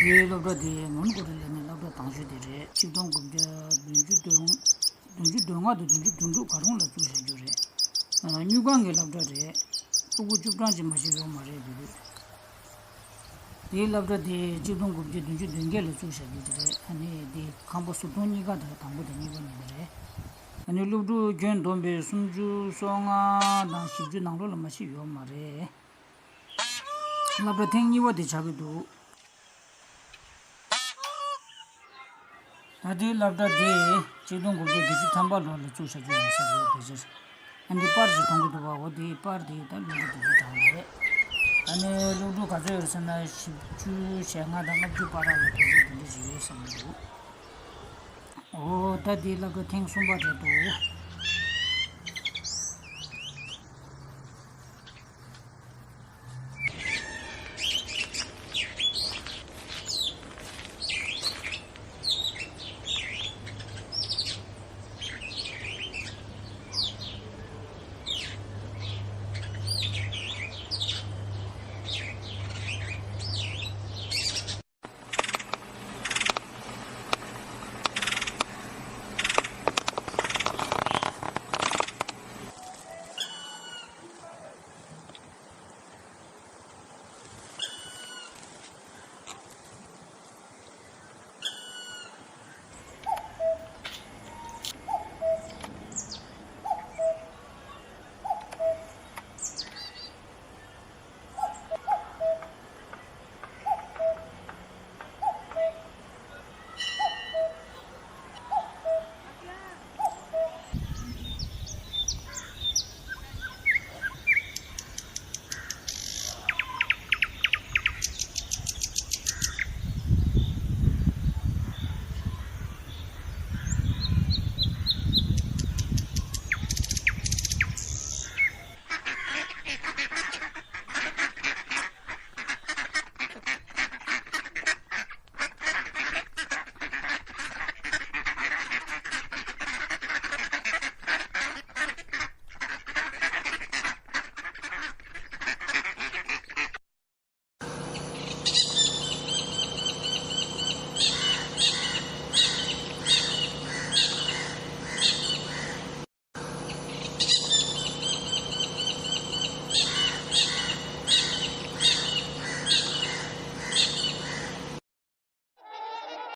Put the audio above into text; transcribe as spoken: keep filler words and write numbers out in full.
དེའི་སློབ་གྲྭ་དེ་མོན་གྷོ་རི་ལ་ནི་སློབ་གྲྭ་དང་ཤོས་དེ་རེད། ཆིག་སྟོང་དགུ་བརྒྱ་བདུན་ཅུ་དོན་བདུན་ཅུ་དོན་ལྔ་དང་བདུན་ཅུ་དོན་དྲུག་ག་རུང་ལ་བཙུགས་བཞག་རྒྱུ་རེད། ཨ། དངུལ་ཁང་གི་སློབ་གྲྭ་རེད། ཕྲུ་གུ་བཅུ་གྲངས་ཅིག་མ་ཞིག་ཡོད་མ་རེད་འདུག་དེའི་སློབ་གྲྭ་དེ་ཆིག་སྟོང་དགུ་བརྒྱ་བདུན་ཅུ་དོན་བརྒྱད་ལ་བཙུགས་བཞག་རྒྱུ་དེ་རེད། ཨ་ནི་དེ་ཁང་པ་ཟུར་ཐོག་གཉིས་ཀ་དང་དང་པོ་དང་གཉིས་པ་གཉིས་ཀ་རེད། ཨ་ནི་སློབ་ཕྲུག་ཁྱོན་བསྡོམས་པས་སུམ་ཅུ་སོ་ལྔ་དང་བཞི་བཅུ་ནང་ལོགས་ལ་མ་ཞིག་ཡོད་མ་རེད། སློབ་གྲྭ་ཐེངས་གཉིས་པ་དེ་ཆགས་ཀྱི་འདུག་ད་ལྟའི་སློབ་གྲྭ་འདི་ཆིག་སྟོང་དགུ་བརྒྱ་བརྒྱད་ཅུ་ཐམ་པ་ལོ་ལ་བཙུགས་བྱ་རྒྱུ་ཡིན་ས་རེད། དེ་ཕྱིར་ཨ་འདི་པར་ཞིག་མཐོང་གི་འདུག་པ། འོ་དེའི་པར་དེ་ད་སློབ་ཕྲུག་དེ་ཚོའི་གྲངས་རེད། ཨ་ནི་སློབ་ཕྲུག་ག་ཚོད་ཡོད་ཟེར་ན་བཞི་བཅུ་ཞེ་ལྔ་དང་ལྔ་བཅུ་བར་ལ་དེ་ཚོ་དེ་འདྲ་ཞིག་ཡོད་བསམ་གྱི་འདུག་འོ་ད་དེའི་སློབ་གྲྭ་ཐེངས་གསུམ་པ་རེད་འདུག